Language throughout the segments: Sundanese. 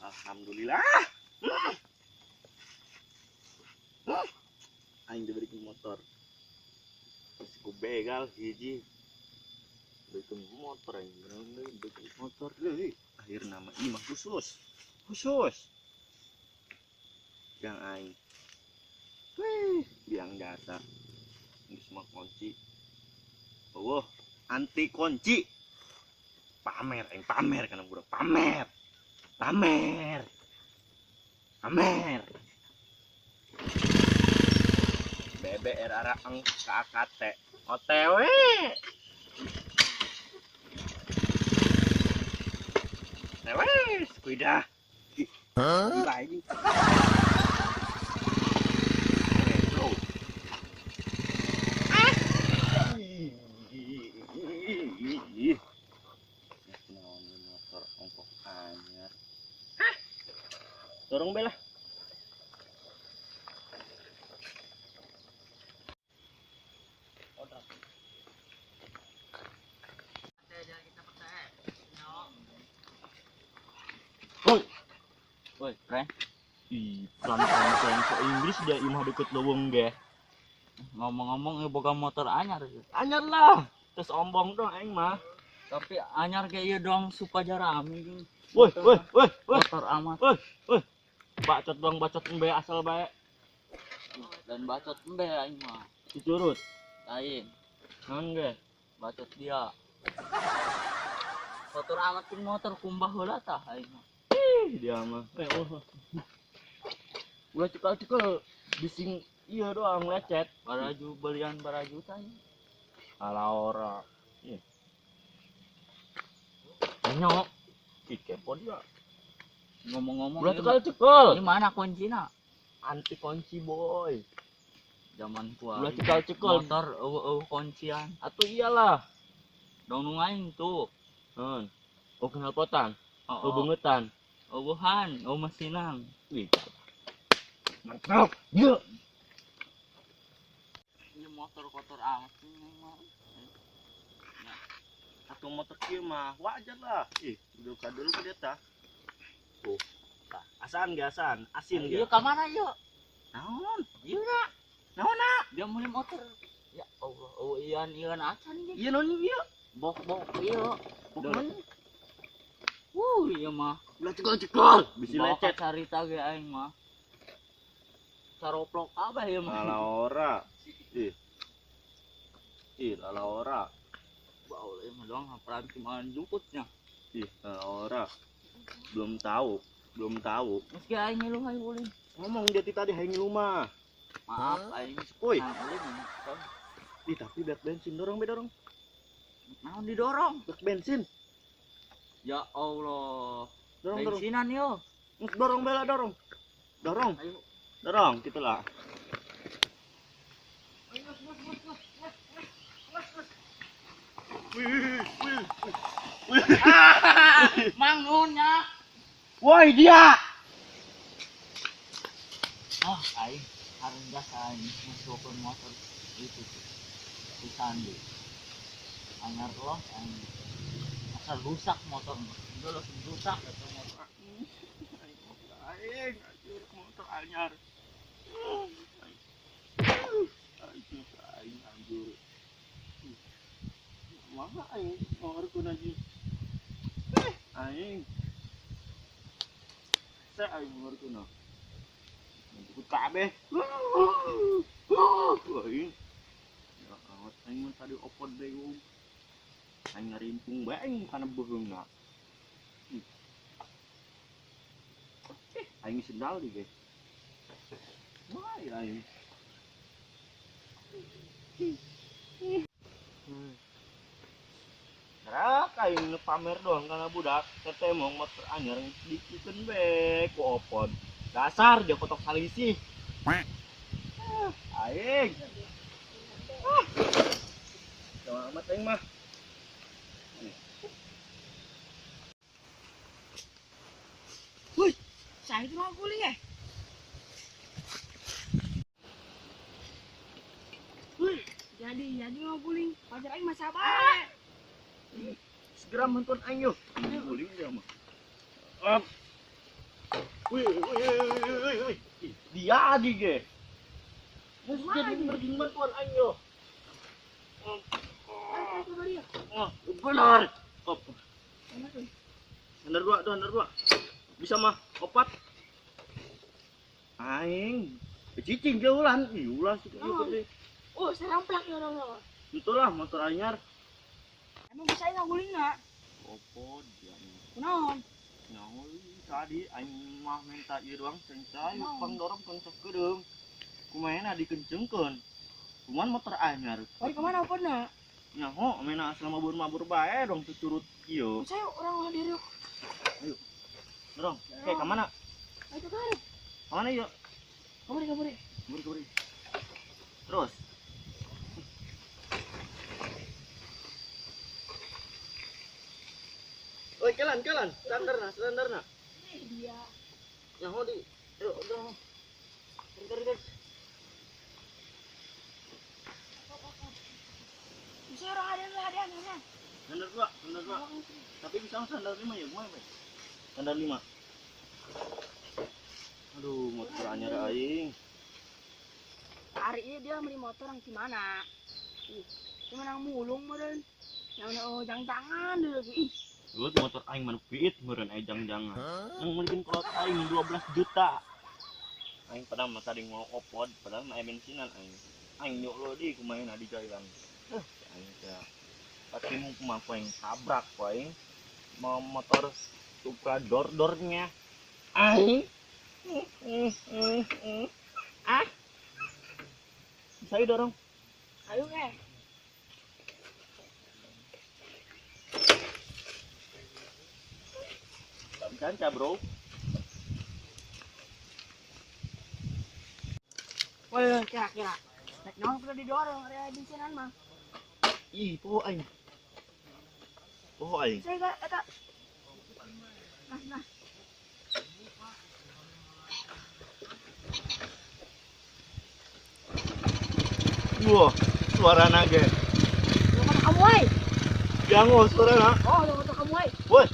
Alhamdulillah. Aing diberikan motor. Terus ku begal hiji. Berikan motor aing, berikan motor deui. Akhirna mah ieu mah khusus. Khusus. Yang aing. Wih, biang jasa. Ini semua kunci. Oh, anti kunci. Pamer, aing pamer kana budak pamer. Pamer. Pamer. BBR araang KKT. OTW. TW, kuida. Hah? Motor ongkok anyar. Dorong bela. Woi. Woi, friend. Ih, pelan-pelan so Inggris dia imah deket leuweung ge. Ngomong-ngomong ieu boga motor anyar. Anyar lah. Terus ombong dong aing mah. Tapi anyar ge ieu doang supaya rame jeung. Woi, woi, woi, woi. Motor amat. Woi, woi. Bacot doang bacot embe asal bae. Dan bacot embe aing mah. Dicurut. Lain. Naon ge? Bacot dia. Motor amat jeung motor kumbah heula tah aing mah. Dia mah. Oh. Ulah cekal-cekal bising iya doang lecet. Baraju belian baraju tah. Ala ora. Ih. Nyok. Ih, kepo dia. Ngomong-ngomong ulah cekal-cekal. Ini mana kuncina? Anti kunci, boy. Zaman kuari. Ulah cekal-cekal. Motor eueuh kuncian. Atuh iyalah. Dong nu aing tuh. Heun. Oh, knalpotan. Oh, oh bungetan. Eueuhan, oh mesinang. Wih. Mantap. Ye. Ini motor kotor amat sih mah. Ya. Atau motor kieu mah wajar lah. Ih, udah kadul ke dia tah. Tuh. Tah, asan ge asan, asin ge. Ieu ka mana ieu? Naon? Ieu na. Naon na? Dia meuli motor. Ya Allah, oh ian ian acan ge. Ieu naon ieu? Bok-bok ieu. Bok naon? Wuh, ieu mah. Ulah cekal-cekal, bisi lecet. Carita ge aing mah. Caroplok abah ieu mah. Ala ora. Ih. Ih, ala ora. Bau ieu mah doang peranti mah jukutnya. Ih, ala ora. Belum tahu, belum tahu. Meski aing ngilu hayu ulin. Ngomong dia tadi hayu ngilu mah. Maaf aing. Woi. Ulin. Ih, tapi bak bensin dorong be dorong. Naon didorong? Bak bensin. Ya Allah. Dorong, bensinan yo. Dorong bela dorong. Dorong. Ayo. Dorong gitulah. Wih, wih, wih. Mang nuhun nya. Woi dia. Ah, aing harenggas aing masukkeun motor itu si Sandi. Anyar loh aing. Asal rusak motor. Udah langsung rusak atau motor. Aing, anjir motor anyar. Aing, aing anjir. Mama aing ngorkeun anjir. Aing. Saya aing ngorkeun. Ikut kabeh. Aing. Ya awat aing mah tadi opot deui. Aing ngarimpung bae aing kana beuheungna. Aing sendal di ge. Wah, aing. Gerak aing pamer doang kana budak, teteh mau motor anyar dikikeun be ku opon. Dasar dia kotok salisi. Aing. Ah. Amat aing mah. Woi, saya itu mau guling ya? Wih, jadi mau guling. Pacar aing mah sabar. Segera bantuan aing yuk. Guling dia mah. Wih, wih, wih, wih. Dia adi ge. Geus jadi merging bantuan aing yo. Benar. Op. Standar 2, standar 2. Bisa mah opat. Aing cicing ge ulan, ih ulah sih ieu teh. Oh, seramplak ya orang. Itulah motor anyar. Emang bisa ngagulingna? Opo dia. Kunaon? Nyaho tadi aing mah minta ieu doang cencai pangdorong keun sakedeung. Kumaha dikencengkeun. Cuman motor anyar. Bari kemana opodna? Nyaho mena asal mabur-mabur bae dong tuturut ieu. Saya orang ulah diri. Ayo. Dorong. Oke, ka mana? Ayo ka. Ka mana ieu? Kabur, kabur. Kabur, kabur. Terus. Oi, kelan, kelan. Standarna, standarna. Ini dia. Nyaho di. Ayo, dorong. Bentar, guys. Bisa orang ada, ada, ada. Standar 2, standar 2. Tapi bisa standar 5 ya, gimana, Pak? Standar 5. Aduh, motor anyar aing. Hari ini dia beli motor yang gimana? Ih, dia menang mulung meureun. Yang oh jang-jangan deh lagi. Ih. Lu motor aing mah piit meureun aya jang-jangan. Yang meureun kolot aing 12 juta. Aing padahal mah tadi mau opod, padahal mah bensinan aing. Aing nyok lo di kumaha di jalan. Aing teh. Pasti mau kumaha aing tabrak ku aing. Mau motor Supra dor-dornya. Aing. Ah. Bisa dorong. Ayo eh. Canca, bro. Wah, kira-kira. Nek naon kudu didorong area bensinan mah. Ih, poho aing. Poho aing. Saya gak eta. Nah, nah. Wah, suara naga. Motor kamu, woi. Jangan suara na. Oh, motor kamu, woi. Woi.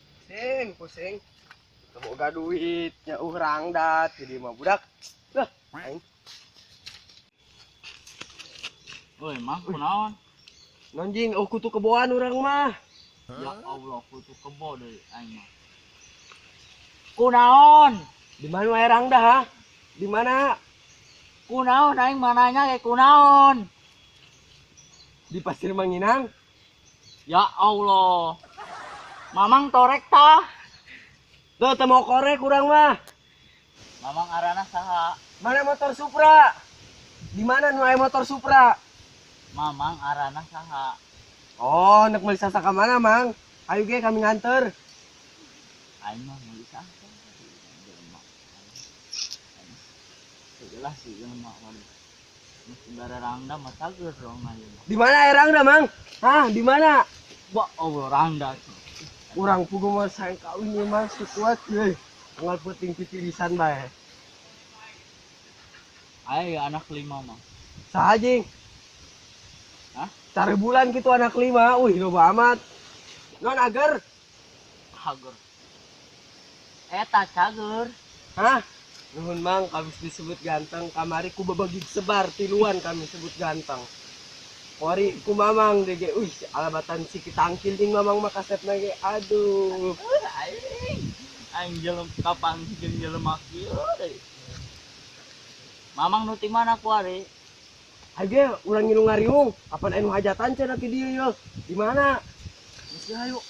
Pusing, pusing. Boga duit, nya urang dat, jadi mah budak. Lah, aing. Woi, mah kunaon? Nonjing, oh kutu keboan urang mah. Ya Allah, kutu kebo deui aing mah. Kunaon? Di mana wae rangda ha? Di mana? Kunaon aing mananya ge kunaon? Di Pasir Manginang. Ya Allah. Mamang torek tah? Tuh, teu mau korek urang mah. Mamang arana saha? Mana motor Supra? Di mana nu aya motor Supra? Mamang arana saha? Oh, nek meuli sasa ka mana, Mang? Ayo ge kami nganter. Aing mah meuli sasa. Jelema. Jelas sih jelema waduh. Mesti bare rangda mah cager dong ayeuna. Di mana aya rangda, Mang? Hah, di mana? Wah, Allah rangda. Urang pugu mah sayang kawin ieu mah si kuat euy. Unggal peuting pipilisan bae. Ayo anak 5 mah. Saha jing? Hah? Cari bulan gitu anak 5, wih loba amat. Non ager? Ager. Eta cager. Hah? Nuhun Mang, kami disebut ganteng, kamari ku babagi sebar tiluan kami sebut ganteng. Kori ku mamang dege, wih alabatan si kitangkil ding mamang mah kasepna ge, aduh. Aing, aing jelem kapan jeung jelema kieu deui. Mamang nu ti mana ku ari? Ayo urang ngilu ngariung, kapan anu hajatan cenah ti dieu yo. Di mana? Geus ayo.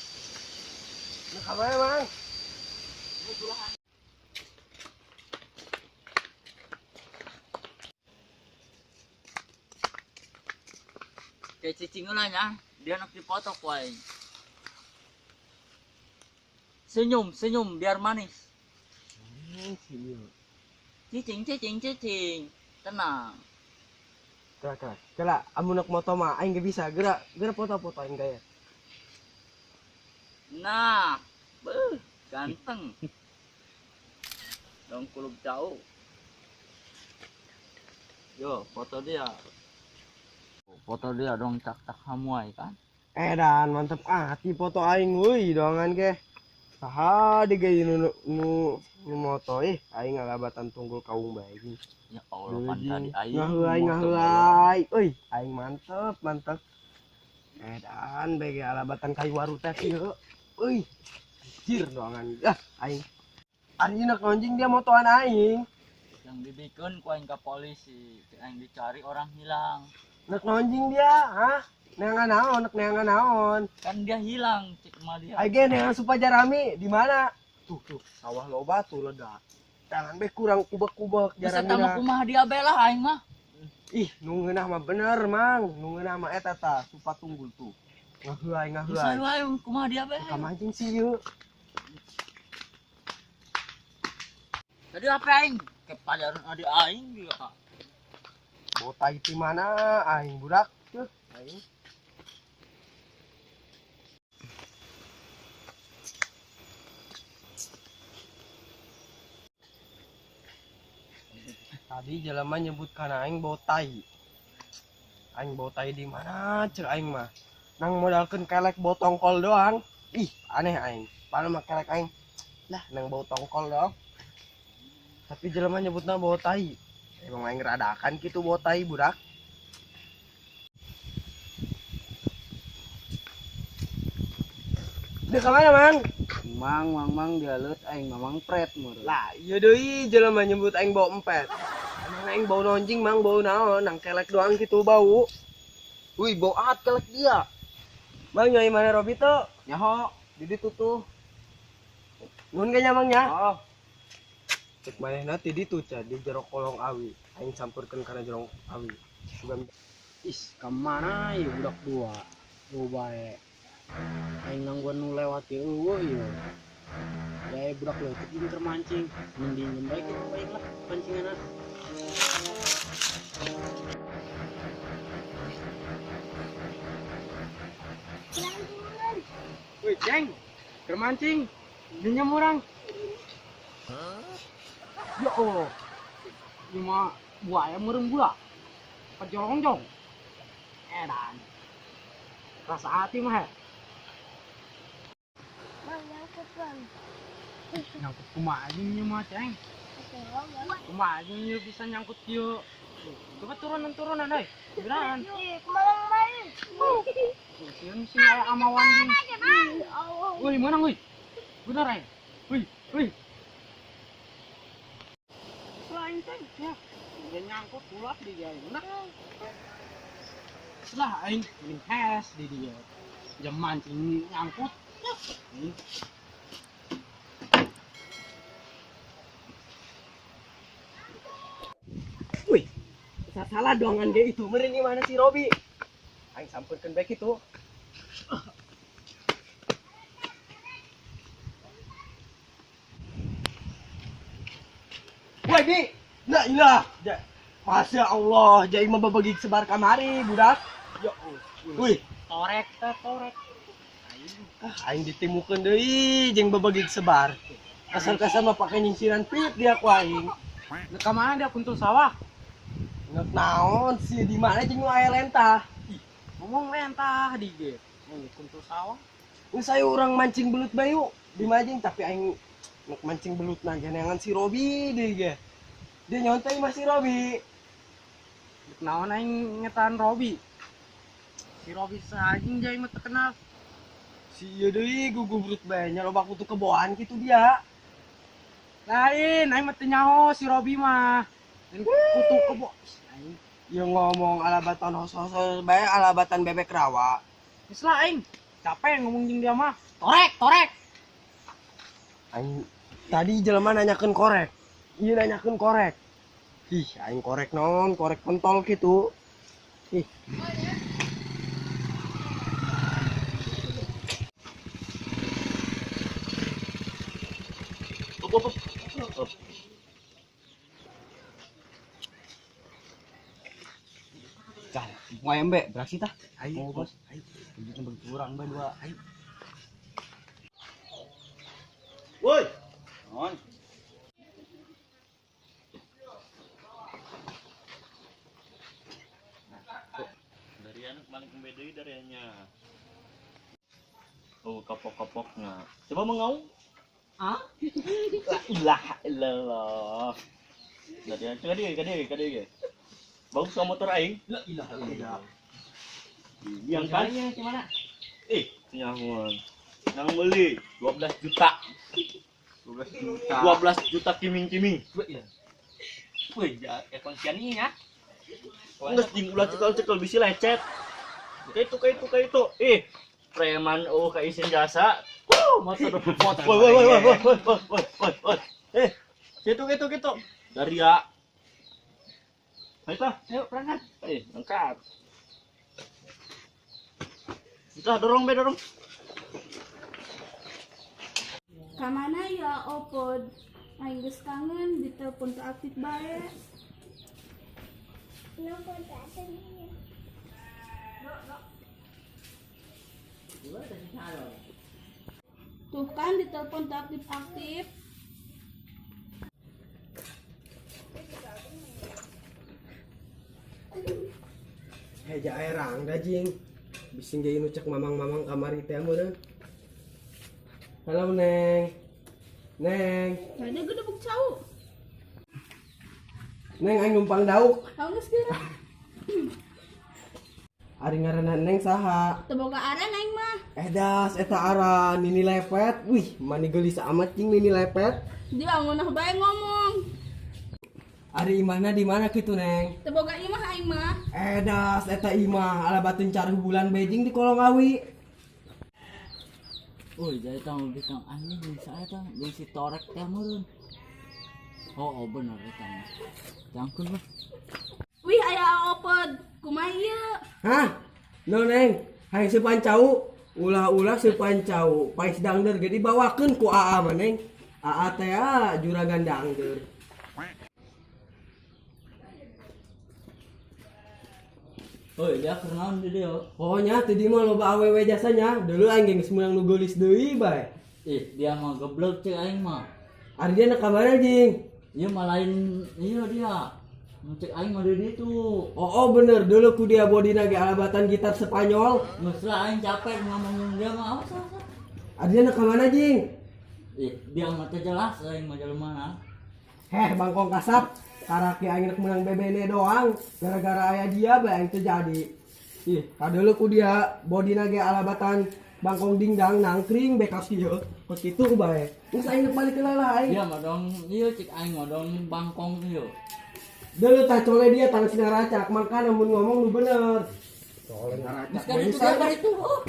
Nah, ka mana, Mang? Kayak cicing lah nya, dia nak dipoto ku aing. Senyum, senyum biar manis. Cicing, cicing, cicing. Tenang. Gerak, gerak. Gerak, amun nak moto mah aing gak bisa. Gerak, gerak foto-foto aing gaya. Nah, beuh, ganteng. Dong kulub jauh. Yo, foto dia. Foto dia dong cak-cak hamuai kan. Edan mantep ati foto aing euy doangan ge. Saha deui nu nu nu moto ih aing ngalabatan tunggul kaung bae. Ya Allah pan tadi aing. Ngaheulai ngaheulai euy aing mantep mantep. Edan bege alabatan kayu waru teh ieu. Euy anjir doangan ah aing. Ari nak anjing dia motoan aing. Yang dibikin ku aing ka polisi, aing dicari orang hilang. Nak nonjing dia, hah? Neangan naon, nak neangan naon. Kan dia hilang, cek mah dia. Aing ge neangan supaya rame di mana? Tuh tuh, sawah loba tuh lega. Tangan be kurang kubek-kubek jarang. Bisa kumaha dia be lah aing mah. Ih, nu ngeunah mah bener, Mang. Nu ngeunah mah eta tah, supa tunggul tuh. Ngaheuay ngaheuay. Bisa wae kumaha dia be. Ka mancing sih ieu. Tadi apa aing? Kepajaran adik aing dia. Botai di mana aing budak tuh aing. Tadi jelema nyebut kana aing botai. Aing botai di mana cek aing mah. Nang modalkeun kelek bau tongkol doang. Ih, aneh aing. Padahal mah kelek aing. Lah, nang bau tongkol doang. Tapi jelema nyebutna bau tai. Emang aing radakan gitu bau tai budak. Dia kemana, Mang? Mang, mang, mang dialeut aing mamang pret meureun. Lah, ieu deui jelema nyebut aing bau empet. Emang aing bau nonjing, Mang, bau naon? Nang kelek doang gitu bau. Wih, bau at kelek dia. Mang nyai mana Robi tuh? Nyaho, di ditu tuh. Nuhun ge nya, Mang nya. Oh. Cek manehna ti ditu ca di jero kolong awi. Aing campurkeun kana jero awi. Sugan is ka mana ieu budak dua? Eueuh bae. Aing nangguan nu lewat ieu eueuh ieu. Ya budak leutik jeung keur mancing. Mending bae kitu bae lah pancinganna. Woi, Ceng. Keur mancing. Dinya urang. Ya Allah. Ieu mah buaya meureun budak. Pajolongjong. Edan. Rasa hati mah. Bang, nyangkut, Bang. Nyangkut kumaha jeung ieu mah, Ceng? Kumaha jeung ieu bisa nyangkut kieu? Coba turunan-turunan euy. Beneran. Ih, kumaha bae. Sieun sing aya amawan jeung. Woi, menang euy. Bener aing. Woi, woi. Lain Ceng, ya. Dia nyangkut pula di dia. Nah. Setelah aing mending hes di dia. Jam mancing nyangkut. Wih, salah doangan ge itu meureun di mana si Robi? Aing sampeurkeun bae kitu. Woi, Bi. La ilah. Masya Allah, jai mah babagi sebar kamari, budak. Ya Allah. Wih, torek teh torek. Ah, aing ditimukeun deui jeung babagi sebar. Kasar-kasar mah pake nyingsiran pit dia ku aing. Nek ka mana dia kuntul sawah? Nek naon sih di mana jeung nu aya lentah? Ih, ngomong lentah di ge. Ngomong kuntul sawah. Geus ayo urang mancing belut bayu di majing tapi aing nek mancing belut na geneangan si Robi deui ge. Dia nyontai mah si Robi. Nek naon aing ngetan Robi? Si Robi saajing jai mah terkenal. Si ieu deui gugubrut bae nya loba kutu keboan kitu dia. Lain, aing mah teu nyaho si Robi mah. Lain kutu kebo. Aing Ieu ngomong alabatan hos-hos bae alabatan bebek rawa. Geus lah aing. Capek ngomong jeung dia mah. Torek, torek. Aing tadi jelema nanyakeun korek. Ieu nanyakeun korek. Ih, aing korek naon, korek pentol kitu. Ih. Op, op, op. Op. Tah, mau embe beraksi tah. Ayo, bos. Ayo. Tunjukin berkurang bae dua. Ayo. Woi. Non. Dari Paling embe deui darianya. Oh, kapok-kapokna. Coba mengaung. Ah? La ilaha illallah. Nah, dia ka dieu, ka dieu, ka dieu ge. Bagus sama motor aing. La ilaha illallah. Yang kan? Gimana? Eh, nyahuan. Nang beli 12 juta. 12 juta. 12 juta kiming-kiming. Wih, ya. Wih, ya kuncian ini ya. Geus jeung ulah cekel-cekel bisi lecet. Kayak itu, kayak itu, kayak itu. Ih, preman oh kaisin jasa. Wuh, motor motor. Woi woi woi woi woi woi woi woi woi. Eh, gitu gitu gitu. Dari ya. Ayo tah. Ayo berangkat. Eh, angkat. Kita dorong be dorong. Kamana ya opod? Aing geus kangen ditelepon teu aktif bae. Tuh kan ditelepon teu aktif-aktif. Heja aerang da jing. Bising ge nu cek mamang-mamang kamari teh meureun. Halo Neng. Neng, Ada gedebuk cau. Neng aing numpang dauk. Tahu geus geura. Ari ngaranna Neng saha? Teu boga aran aing mah. Eh das eta aran Nini Lepet. Wih, mani geulis amat jing Nini Lepet. Dia ngeunah bae ngomong. Ari imahna di mana kitu Neng? Teu boga imah aing mah. Eh das eta imah ala batun cari bulan Beijing di Kolongawi. Woi, jadi tahu bikang anjing jeung saya tah, jeung si torek teh meureun. Oh, oh bener eta mah. Jangkeun lah. Wih aya opod. Kumaha ieu? Hah? No Neng, hayang seupan cau. Ulah-ulah seupan cau. Pais dangder ge dibawakeun ku AA mah Neng. AA teh ah, juragan dangder. Woi, dia keur naon di dieu? Pokoknya tadi mah loba awewe jasanya, dulu aing geus meunang nu geulis deui bae. Ih, dia mah geblek cek aing mah. Ari dia na ka mana jing? Ieu mah lain iya dia. Nu cek aing mah di ditu. Oh, oh bener, dulu ku dia bodina ge alabatan gitar Spanyol. Geus lah aing capek ngomongin dia mah awas awas. Ari dia na ka mana jing? Ih, dia mah teu jelas aing mah jelema mana. Heh, bangkong kasap. Karaki aing rek meunang BBN doang, gara-gara aya dia bae aing teu jadi. Ih, kadeuleu ku dia bodina ge alabatan bangkong dingdang nangkring be ka ieu. Kos kitu bae. Geus aing rek balik heula lah aing. Dia mah dong ieu cek aing mah dong bangkong ieu. Deuleu tah cole dia tang sinaracak, makana mun ngomong nu bener. Cole ngaracak. Geus kan itu kan itu. Oh.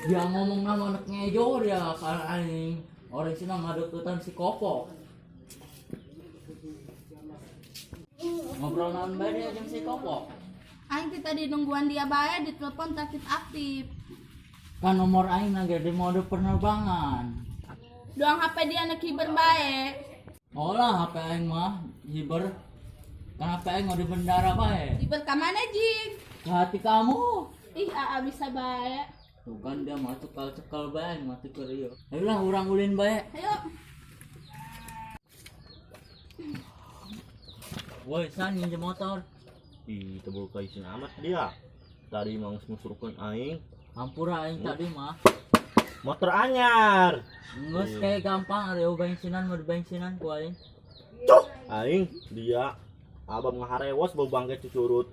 Dia ngomong nama anak ngejo dia ka aing. Orang sini mah deketan si Kopo. Ngobrol naon bae dia jeung si Kopo. Aing teh tadi nungguan dia bae ditelepon teu aktif-aktif. Kan nomor aing lagi di mode penerbangan. Doang HP dia anak hiber bae. Oh lah HP aing mah hiber. Kan HP aing mah di bendara bae. Hiber ka mana jing? Ke hati kamu. Ih, aa bisa bae. Tuh kan dia mah cekal-cekal bae aing mah teu keur ieu. Ayolah urang ulin bae. Ayo. Woi, san nginjem motor. Ih, teu boga isin amat dia. Tadi mah geus musurukeun aing. Hampura aing tadi mah. Motor anyar. Geus kayak gampang ari bensinan mah di bensinan ku aing. Cuk, aing dia abang ngaharewos bau bangke cucurut.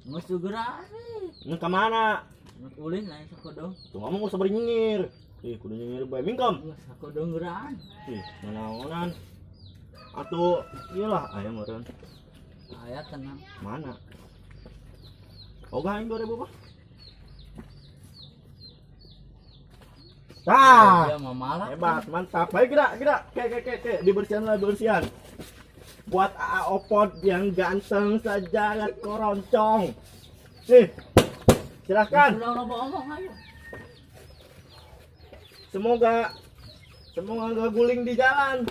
Geus geura sih. Nge ka mana? Geus ulin aing sakodeung. Tuh ngomong usah bari nyengir. Ih, kudu nyengir bae mingkem. Geus sakodeung geuraan. Ih, nanaonan. Atuh, iyalah aya meureun. Aya tenang. Mana? Ogah aing 2000 mah. Tah. Dia mah malak. Hebat, mantap. Ayo gerak, gerak. Ke ke ke ke, dibersihan lah, bersihan. Buat AA Opod yang ganteng saja koroncong. Nih. Silahkan. Udah loba omong ayo. Semoga semoga gak guling di jalan.